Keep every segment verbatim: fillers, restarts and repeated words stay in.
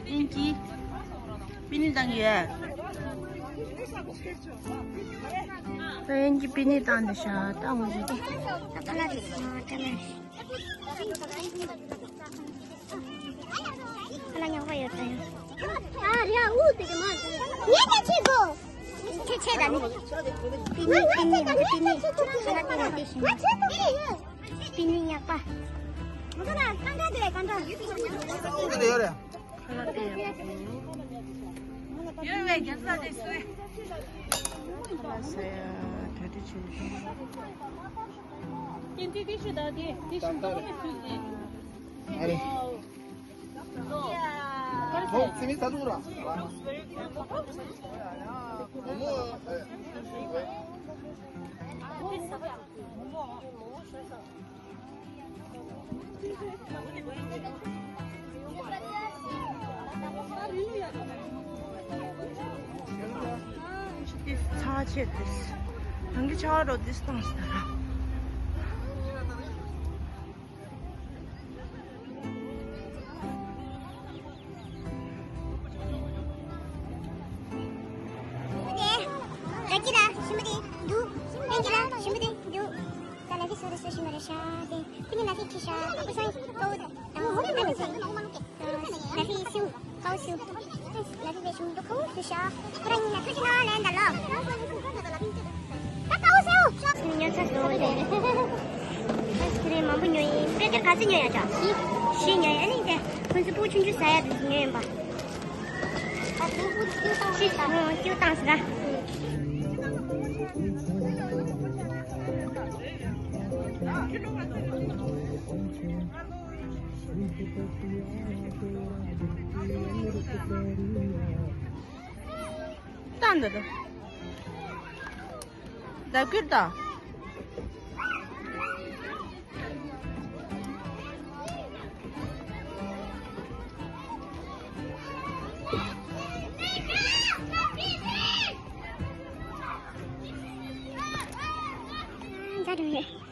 དབྱིན་ཇི། པི་ནི་བཏང་གི་ཡོད། ད་དབྱིན་ཇི་པི་ནི་བཏང་འདི་ཤ་ད་ངོ་ཤེས་ཏེ། ད་ལ་དེ་ད་ལ། ཁ་ལ་ཉོག་པ་ཡོད་ད་ཡོད། ཨ་རེད་ཨ་འུ་དེ་གི་མ་དེ། ངས་ཀྱང་ཁྱེད་གོ་ཁྱེད་ཁྱེད་ད་ནི། པི་ནི་པི་ནི་མ་དེ་པི་ནི། ཁ་ལ་དེ་ར་དེ་བཞིན། པི་ནི་ཉག་པ། ཁ་ལ་དེ་ར། ཡོད་བས་རྒྱ་ཚ་དེ་སུས། ཁ་ལ་ཟ་ཡ་དེ་དེ་བྱེད། ཀིན་ཏི་ཏི་ཤུ་ད་དེ་དེ་བཞིན་དུ་ཨ་རེ། ཁོ་ཚེ་མི་ས་འདུག་ར། ཚ་ཆེ་དེ། ནང་གི་ཆ་རོ་དེ་སྟོང་ཞིག་ད་ར། ལ་ཕི་སིའུ། ཀའོ་སིའུ། ལ་ཕི་བེ་ཤུང་དུ་ཁའུ་སུ་ཤ། ཁོ་རང་ཉིད་ལ་ཐུགས་རྗེ་གནང་ལན་ད་ལོ། ད་ཀའོ་སིའུ། ཉོ་ཚ་སོ་དེ། ཨ་སི་ཀི་རིམ་མང་པོ་ཉོ་ཡིན། པེ་ཀར་ག་ཚོད་ཉོ་ཡ་ཅག་བཞི། བཞི་ཉོ་ཡ་ནི་དེ། ཁོང་ཚོ་སྤུ་གུ་ཆུང་ཆུང་ཟ་ཡ་དེ་ཚོ་ཉོ་ཡིན་པ། ཨ་སྤུ་གུ་སྤུ་གུ་བཏང་སི་ད། ཨོ་སྤུ་གུ་བཏང་སི་ད། ད་འདི་ད། ལྡབ་ཀྱུར་ད། ད་འགྲོ་ཡོད།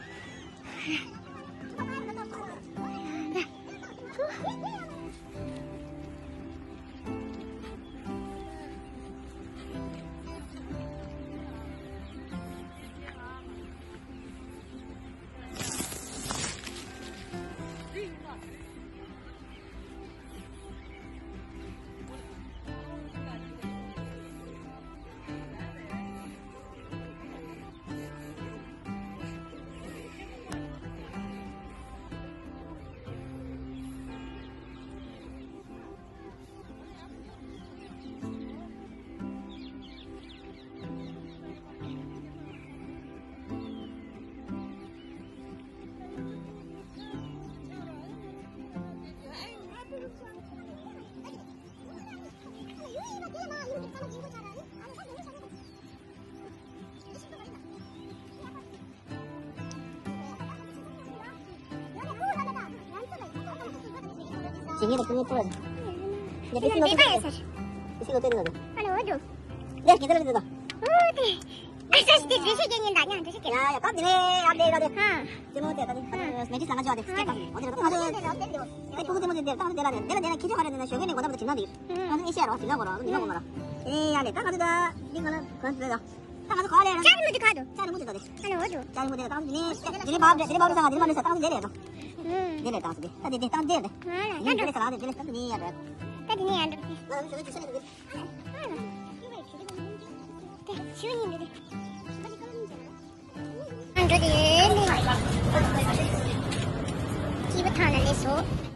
ཞིག་ཡིན་པ་ཁྱོད་ཚོ། འདི་པི་སི་ནོ་ཏི་ཟེར། པི་སི་ནོ་ཏི་ཟེར། ཨ་ལོ་འོ་འདུག་འདི་ཞིག་ཏུ་ལ་འདུག་ཨོ་དེ། ཨ་ས་ཞིག་དེ་འགྲེལ་བཤད་རྒྱག་ཉིན་ད་ཉང་འགྲེལ་བཤད་རྒྱག་ཡ་ཡ་ད་འདི་ནས་ཨ་འདི་ཨ་འདི། ཧ། ཅི་མོ་དེ་ད་འདི་ཧ། མེ་ཇི་ས་ང་ཅོ་དེ་སྐད་ད་འོ་དེ་ད་ང་ཅོ། ཨེ་ཕྲུ་གུ་དེ་མོ་དེ་དེ་ད་འདི་ལ་དེ་ལ་དེ་ལ་ཁྱི་ཆོ་ག་རེ་འདི་ན་ཞོགས་ཀས་ནས་གོ་ད་མོ་དེ་བྱིན་ན་འདི། ཨ་འདི་ཨེ་ཤེས་རོ་ཞིག་ལ་གོ་རོ་འདི་ལ་གོ་མ་རོ། ཨེ་ཡ་ལེ་ད་ང་ཚོ་ད་འདི་ག་ལ་གོ་འདི་ད། ད་ང་ཚོ་ག་ལེ་ཡ། ཅ་རི་མོ་དེ་ག་དུ། ཅ་རི་མོ་དེ་ད་དེ། ཨ་ལོ་འོ་དུ། ཅ་རི་མོ་དེ་ད་ང་ཚོ་དེ་ནས་དེ་ནས་བབ་དེ་ནས་བབ་རི་ས་ང་དེ་ནས་མ་ནས་ས་ད་ང་ཚོ་དེ་ལེ་ད། དེ་ལེ་ད་ང་ཚོ་དེ། ད་དེ་དེ་ད་དེ་ལེ། ཡིན་དེ་ལེ་ས་ང་དེ་དེ་ལེ་ད་དེ་ནས་ཡ་ད། ད་དེ་ནས་ཡ་ད། ང་ཚོ་དེ་ཚོ་ནས་དེ། དེ་ཞུ་ཡིན་དེ་དེ། ང་ཚོ་དེ་ནས། སྐྱིད་པོ་ཐང་ལ་སླེབས་སོང་།